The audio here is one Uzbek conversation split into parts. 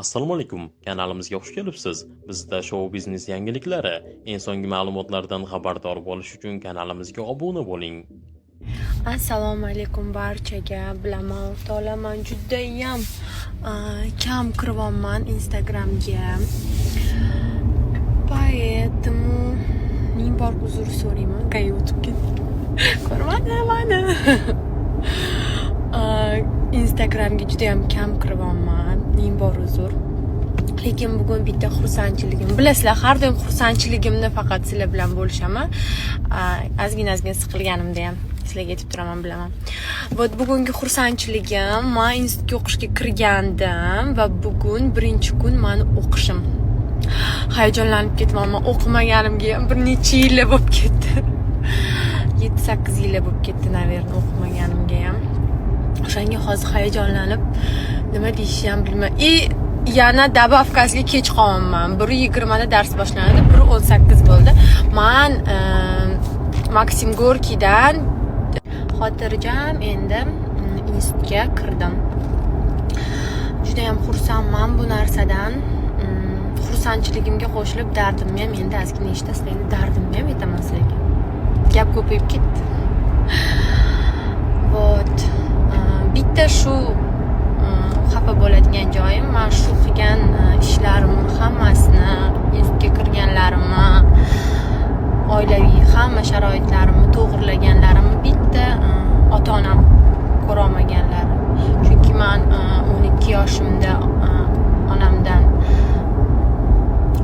Assalomu alaykum, kanalimizga xush kelibsiz. Bizda shou biznes yangiliklari, eng so'nggi ma'lumotlardan xabardor bo'lish uchun kanalimizga obuna bo'ling. Assalomu alaykum barchaga. Bilaman, o'rtoqlar, man judayam kam kiryapman Instagramga. Поэтому ming bor uzr so'rayman. ГАИ o'tib ketdi. Ko'rmadi mani. Instagramga judayam kam kiryapman. Ming bor uzr. Lekin bugun bitta xursandchiligim. Bilasizlar, har doim xursandchiligimni faqat sizlar bilan bo'lishaman. Ozgina ozgina siqilganimda ham sizlarga aytib turaman, bilaman. Вот bugungi xursandchiligim, man institutga o'qishga kirgandim va bugun birinchi kun mani o'qishim. Hayajonlanib ketyapman. O'qimaganimga ham bir necha yillar bo'lib ketdi. 7-8 yillar bo'lib ketdi, наверное, o'qimaganimga ham. O'shanga hozir hayajonlanib nima deyishni ham bilmay. И yana добавка siga kech qolyapman. 1:20 da dars boshlanadi, 1:18 bo'ldi. Man Maksim Gorkiydan xotirjam endi institutga kirdim. Judayam xursandman bu narsadan. Xursandchiligimga qo'shilib dardimni ham endi ozgina eshitasizlar. Endi dardimni ham aytaman sizlarga. Gap ko'payib ketdi. Вот. Bitta shu xafa bo'ladigan joyim, man shu qilgan ishlarimni hammasini, institutga kirganlarimni, oilaviy hamma sharoitlarimni to'g'irlaganlarimni bitta ota onam ko'rolmaganlari. Chunki man 12 yoshimda onamdan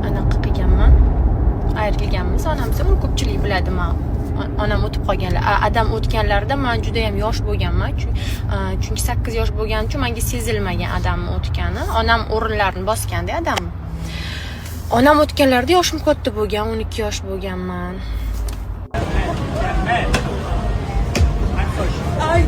anaqa qilganman, ayrilganmiz onamsiz. Uni ko'pchilik biladi, man onam o'tib qolganlar. Adam o'tganlarida man judayam yosh bo'lganman. Chunki 8 yosh bo'lganim uchun menga sezilmagan adamni o'tgani. Onam o'rinlarini bosganda adamni. Onam o'tganlarida yoshim katta bo'lgan, 12 yosh bo'lganman. Man, I'm sorry. Ay.